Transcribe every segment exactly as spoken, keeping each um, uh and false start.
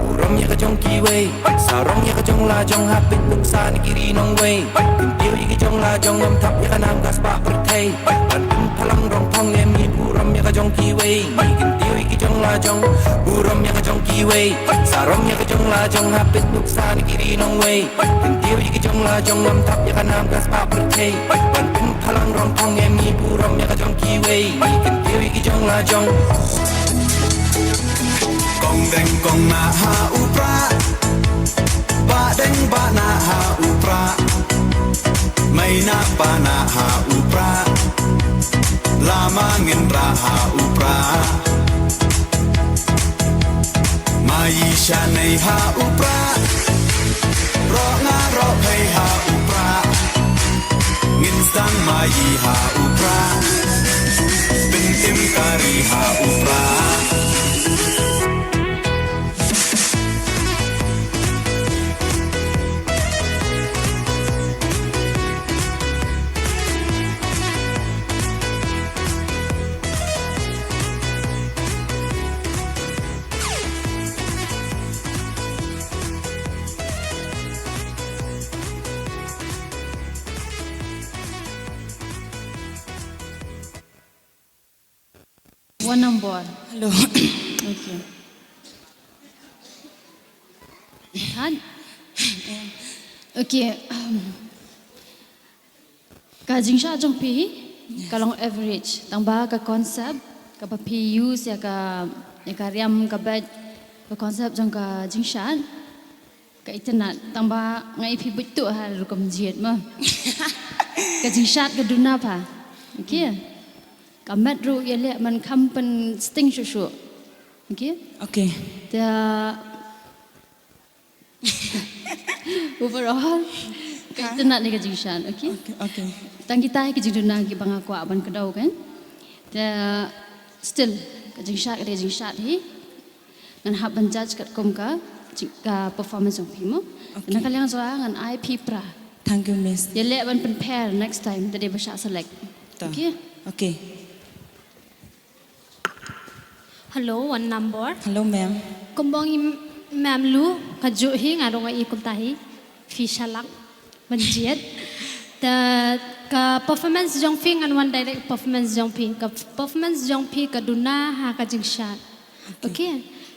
Burom ïa ka jong kiwei, sarong ïa ka jong la jong, hapit nuksa na ki ri nongwei. Kyntiew ïa ki jong la jong, ngam thap ïa ka nam ka spah pyrthei. Ban pynphalang rong phong em ngi, burom ïa ka jong kiwei. Kyntiew ïa ki jong la jong, burom ïa ka jong kiwei, sarong ïa ka jong la jong, hapit nuksa na ki ri nongwei. Kyntiew ïa ki jong la jong, ngam thap ïa ka nam ka spah pyrthei. Ban pynphalang rong phong em ngi, burom ïa ka jong kiwei. Kyntiew ïa ki jong la jong. Kong deng kong nah ha u Prah, bah deng bah nah ha u Prah, mei nah pa nah ha u Prah, lama ngin rah ha u Prah. Mei shanei ha u Prah, roh nga roh phei ha u Prah. Ngin sdang mei ha u Prah, pyntim kari ha u Prah. One number. Hello. Okay. Han. Okay. Um, ka jingshad jong phi ka long average. Tang ba ka concept kaba phi use ïa ka, ïa ka riam ka beit, ka concept jong ka jingshad ka itynnad. Tang ba nga ïa phi buit tu ha rukom jied ma. Ka jingshad ka duna pha. Okay. Ka met ruh ïa leh man kham pynsting shuh shuh. Okay. Okay. Ta overall ka itynnad ne ka jingshad, okay? Okay, okay. Tang kita hi ki jingduna kiba nga kwah ban kdew kan. Ta still ka jingshad ka dei jingshad hi. Ngan hap ban judge katkum ka jing-, ka performance jong phi mo. Okay. Na ka liang jong nga ngan ai phi pra. Thank you, Miss. Ïa leh ban pynpher next time, te dei ba shah select. Ta. Okay. Okay. Hello, one number. Hello, ma'am. Kumba ong i ma'am Lu, kajuh hi nga ruh nga i kumta hi. Phi shalak ban jied. Ta ka performance jong phi, ngan wan direct performance jong phi. Ka performance jong phi ka duna ha ka jingshad. Okay. Okay.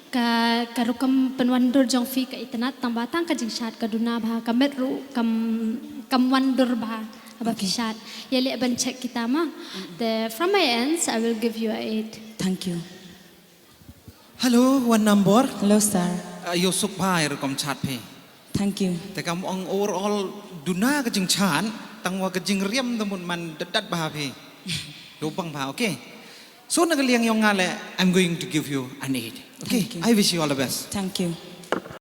Ka, ka rukom pynwandur jong phi ka itynnad, tang ba tang ka jingshad ka duna bha, ka met ruh kam, kam wandur bha haba phi shad. Okay. Ïa leh ban check kita ma. Mm-mm. Te from my ends, I will give you a eight. Thank you. Hello, one number. Hello, sir. Ah, ïoh suk bha ïa rukom shad phi. Thank you. Te kam ong overall duna ka jingshad, tang wa ka jingriam da mut man dat dat bha phi. Ïoh bang bha, okay. So na ka liang jong nga leh, I'm going to give you an eight. Okay? Thank you. I wish you all the best. Thank you.